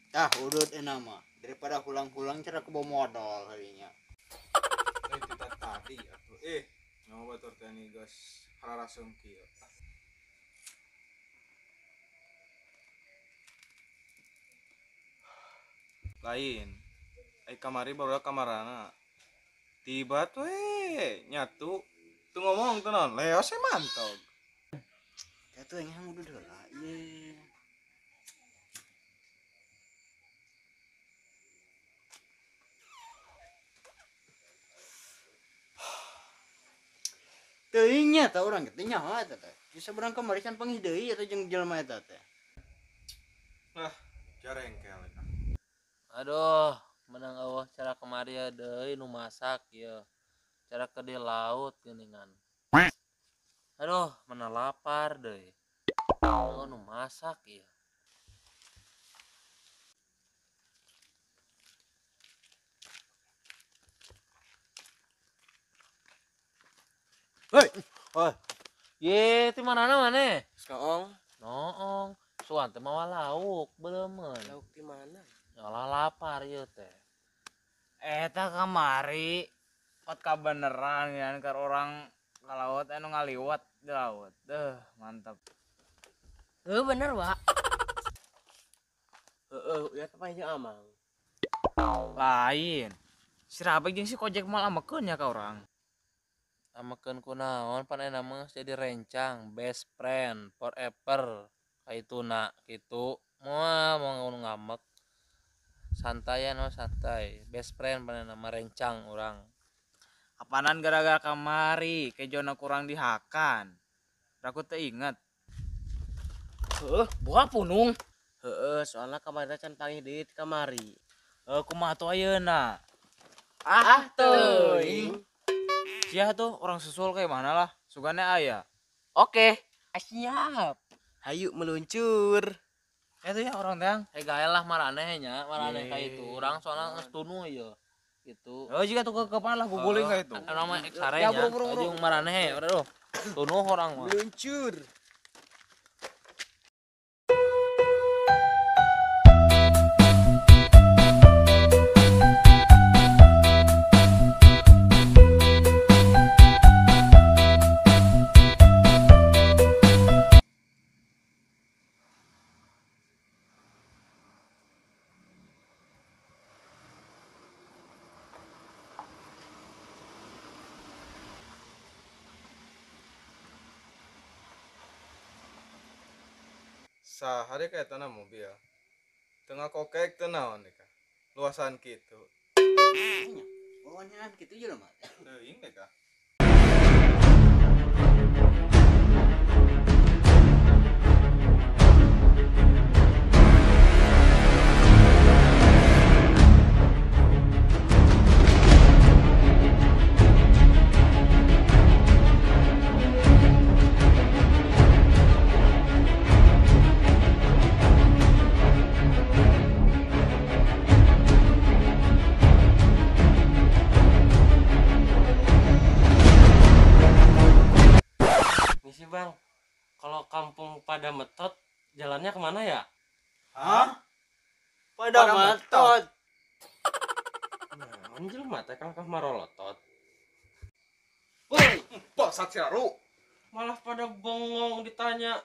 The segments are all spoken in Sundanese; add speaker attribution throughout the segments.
Speaker 1: Tah udut enak mah daripada hulang-hulang cara ku bawa modal harinya.
Speaker 2: Lain ti tadi atuh nyawa batur teh nih geus hararaseum kieu. Lain ai kamari barudak kamarana tiba we nyatu teu ngomong teu naon leos we mantog.
Speaker 1: Atuh yang udut heula ieu. Teuing nya tah urang teh nyaho eta teh. Bisa berang kamari can panggih deui eta jeung jelema eta teh.
Speaker 2: Nah, jarengkel eta.
Speaker 3: Aduh, menang eueuh cara kamari deui nu masak ieu. Cara ke di laut geuningan. Aduh, mana lapar deui. Oh, nu masak ieu.
Speaker 1: Hei,
Speaker 3: oh. Ye, ti manana maneh?
Speaker 4: Noong.
Speaker 3: Noong. Suan teh mawa lauk beuleumeuh.
Speaker 4: Lauk ti mana?
Speaker 3: Nyalah lapar ieu teh.
Speaker 5: Eta kamari pot kabeneran yan keur urang ka laut anu ngaliwat di laut. Deuh, mantap.
Speaker 6: Heuh bener, Wak.
Speaker 4: Heeh, ya teh jeung amang.
Speaker 5: Lain. Si Rabe jeung si Kojek moal amekeun nya ka urang.
Speaker 3: Amekeun kunaon pan ayeuna mah geus jadi rencang, best friend forever. Kaituna kitu. Moal mau ngamek. Santaian mah santai, best friend pan ayeuna mah rencang urang.
Speaker 5: Apanan gara-gara kamari kejona kurang dihakan. Aku teu inget. Heuh, buah punung.
Speaker 4: Heeh, soalna kamari can panggih deui ti kamari.
Speaker 5: Heuh, kumaha tuh ayeuna?
Speaker 4: Ah, teuing.
Speaker 5: Sia tuh orang susul kayak mana lah, sugane aya.
Speaker 4: Oke, siap. Hayu meluncur.
Speaker 5: Itu ya orang teang.
Speaker 3: Gael lah maraneh nya, maraneh ka itu. Urang soalna geus tunuh ieu. Gitu.
Speaker 5: Oh, jika tuh ke kepala lah guguling ka itu.
Speaker 3: Urang mah ek sare nya. Jeung maraneh, aduh. Tunuh urang mah.
Speaker 4: Meluncur.
Speaker 2: Sahari kayak tanah mobil tengah kokek teu naon deh luasan kitu.
Speaker 1: Pokoknya kitu jelema teh.
Speaker 2: Teuing deh ka.
Speaker 4: Bang, kalau kampung pada metot, jalannya kemana ya?
Speaker 1: Hah? Pada metot?
Speaker 4: Nah, jelema teh kalahkah marolotot.
Speaker 2: Woi, bangsat si Raru.
Speaker 4: Malah pada bengong ditanya.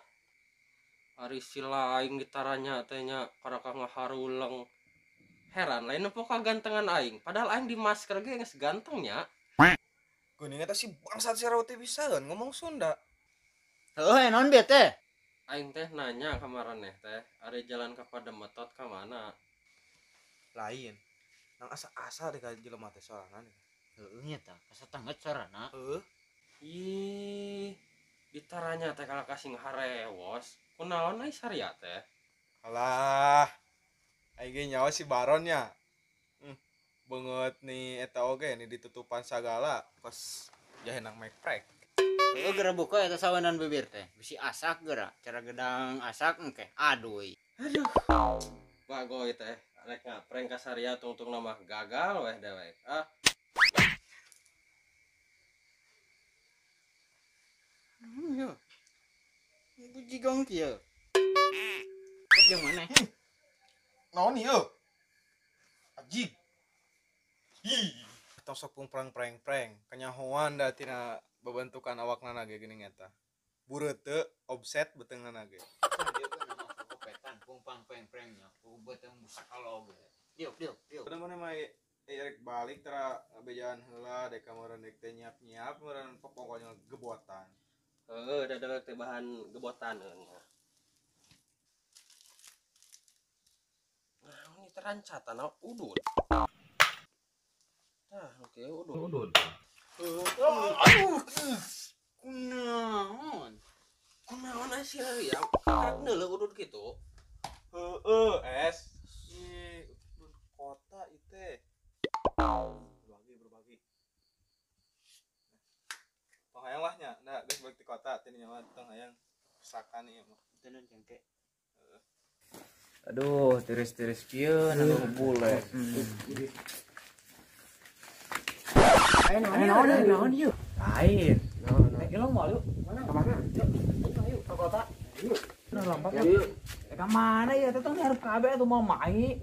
Speaker 4: Ari si laing ditaranya teh nya karakah ngaharuleng. Heran lain nempo kagantengan aing, padahal aing di masker ge geus ganteng nya.
Speaker 2: Geuning eta si bangsat si Raru teh bisaeun ngomong Sunda.
Speaker 1: Heuh, naon bieu teh?
Speaker 4: Aing teh nanya ka maraneh teh, ari jalan ka Pademetot ka mana?
Speaker 2: Lain. Nang asa-asa deh ka jelema teh sorangan.
Speaker 1: Heueuh nya tah, asa tangget sorana.
Speaker 2: Heueuh.
Speaker 4: Ih, ditaranya teh kalah kasing harewos. Kunaon ai saria teh?
Speaker 2: Alah. Aing ge nyawa si Baron nya. Beungeut nih eta oge nih ditutupan sagala pas jahenang meprek.
Speaker 1: Heueuh geura buka eta sawenan bibir teh. Bisi asak geura, cara gedang asak engke. Aduh.
Speaker 4: Aduh. Bagoy teh, rek ngaprank ka saria tungtungna mah gagal weh dewek. Ah.
Speaker 1: Ya. Jigong kieu. Jeung maneh?
Speaker 2: Naon ieu? Ajig. Ih, tong sok prang-prang-prang, kanyahoan da tina babentukan awakna ge geuning eta. Bureut teu offset beuteungna ge.
Speaker 1: Kopetan pungpang preng-preng nya, beuteung busak oge. Diuk diuk diuk.
Speaker 2: Udah mana mah rek balik tara bejaan heula dek meureun dek teh nyiap-nyiap meureun pokoknya gebotan.
Speaker 4: Heeh, da dewek teh bahan gebotan nya. Nah, ini terancatan udud. Tah, oke udud.
Speaker 2: Udud.
Speaker 1: Aduh. Kunaon?
Speaker 4: Kunaon sia ya? Karak neuleuh udud kitu.
Speaker 2: Heeh, es. Ih, udud kota ieu teh. Berbagi, berbagi. Tong hayang lah nya, nah geus balik ti kota teh nya mah tong hayang pusaka nih mah.
Speaker 1: Tenun cengke.
Speaker 5: Aduh, tiris-tiris kieu nang bule.
Speaker 6: Ayo naon naon ieu?
Speaker 5: Lain.
Speaker 6: Naon.
Speaker 5: Eh, lo mau yuk.
Speaker 6: Mana?
Speaker 5: Ke mana?
Speaker 6: Yuk,
Speaker 5: Ke kota.
Speaker 6: Yuk.
Speaker 5: Nah, lompat.
Speaker 6: Yuk.
Speaker 5: Eh, ke mana ya? Tetong harus kabeh atuh mau mai.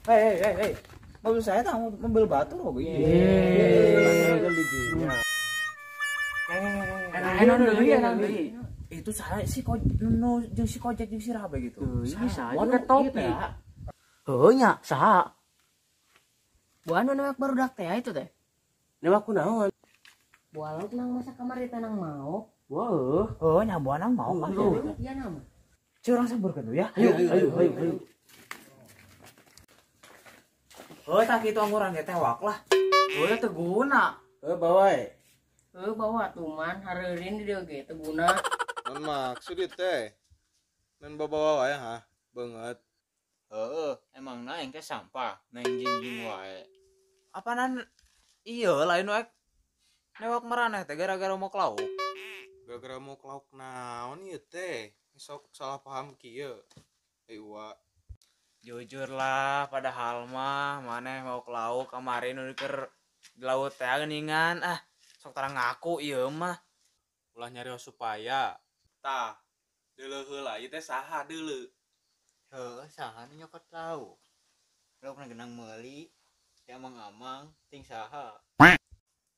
Speaker 5: Hei, hei, hei. Mobil saya tak mobil batu loh.
Speaker 6: Iya.
Speaker 5: Eh, non deui, non deui. Itu salah si ko no jeung si Kojek jeung si Rabe gitu.
Speaker 6: Bisa
Speaker 5: Mau ke topi.
Speaker 6: Heuh nya, saha? Buah nu newak barudak teh itu teh.
Speaker 4: Newak kunaon?
Speaker 6: Buah lauk nang masa kamari tanang mau.
Speaker 5: Wah, heuh nya buah nang mau kan.
Speaker 6: Iya nama.
Speaker 5: Curang samburkeun tuh ya.
Speaker 4: Ayo ayo ayo ayo.
Speaker 5: Oh, tak itu angguran ge tewak lah. Heuh teu guna.
Speaker 3: Heuh bawa e.
Speaker 6: Heuh bawa tuman hareureun di dieu ge teu guna.
Speaker 2: Non maksud ieu teh. Non bawa wae ha, beungeut.
Speaker 1: Heeh, emang na aing teh sampah, main jingjing wae.
Speaker 5: Apanan iya lain wae newak maraneh teh gara-gara mau ke lauk.
Speaker 2: Gara-gara mau ke lauk naon ieu teh? Sok salah paham kieu. Euwa.
Speaker 5: Jujur lah, padahal mah maneh mau ke lauk kemarin udah keur di laut teh geuningan ah sok tarang ngaku ieu mah.
Speaker 2: Ulah nyarios supaya tah deuleuh heula ieu teh saha deuleu.
Speaker 1: Heeh, saha nu nyokot lauk? Laukna genang meuli, teh amang-amang ting saha.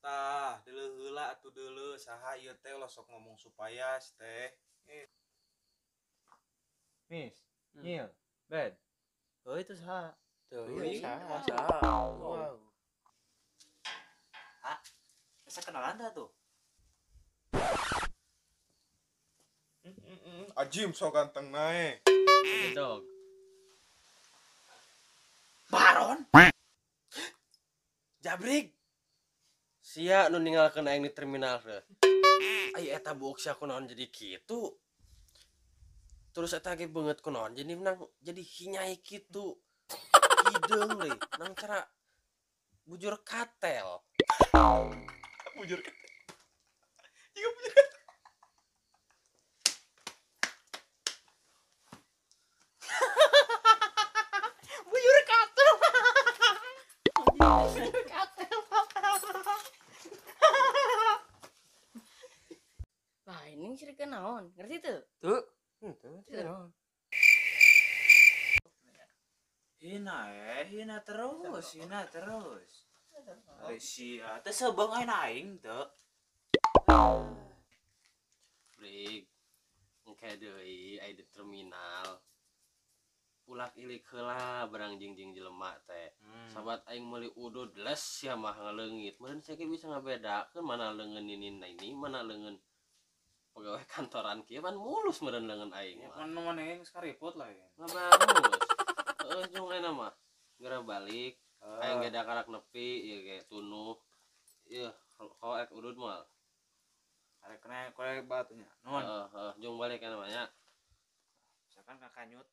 Speaker 2: Tah deuleuh heula atuh deuleuh saha ieu teh ulah sok ngomong supaya teh.
Speaker 5: Miss, Nyil, Bed. Oh itu saha?
Speaker 3: Tuh,
Speaker 1: Iya,
Speaker 3: saha.
Speaker 1: saha.
Speaker 3: Wow.
Speaker 5: Ah, bisa kenalan dah tuh.
Speaker 2: Ajim sok ganteng nae.
Speaker 4: Dog.
Speaker 5: Baron.
Speaker 4: Jabrik. Sia nu ninggalkeun aing di terminal teh. Ai eta buuk sia kunaon jadi kitu. Terus eta ge beungeut kunaon jadi nang jadi hinyai kitu. Hideung deui nang cara bujur katel.
Speaker 2: Bujur katel. Jika bujur katel.
Speaker 1: Bujur katel. Bujur katel.
Speaker 6: Lah ini sirikeun naon? Ngerti teu?
Speaker 5: Tuh.
Speaker 6: Teu.
Speaker 5: Hina hina terus, hina terus. Ari sia teh sebeung aing aing teu.
Speaker 4: Brik. Engke deui ai di terminal. Ulak ilik heula barang jingjing jelema teh. Sabat aing meuli udud les sia mah ngaleungit. Meureun sia ge bisa ngabedakeun mana leungeun ninin ini, mana leungeun pegawai kantoran kieu pan mulus meureun leungeun aing mah.
Speaker 5: Mun maneh geus kariput lah ya.
Speaker 4: Ngabarus. Heeh, jeung ayeuna mah geura balik. Aing ge da karak nepi ieu ge tunuh. Ieu kalau ek udud moal.
Speaker 5: Arek kena korek batunya. Nuhun.
Speaker 4: Heeh, heeh, jeung balik ayeuna mah nya.
Speaker 5: Misalkan kakanyut.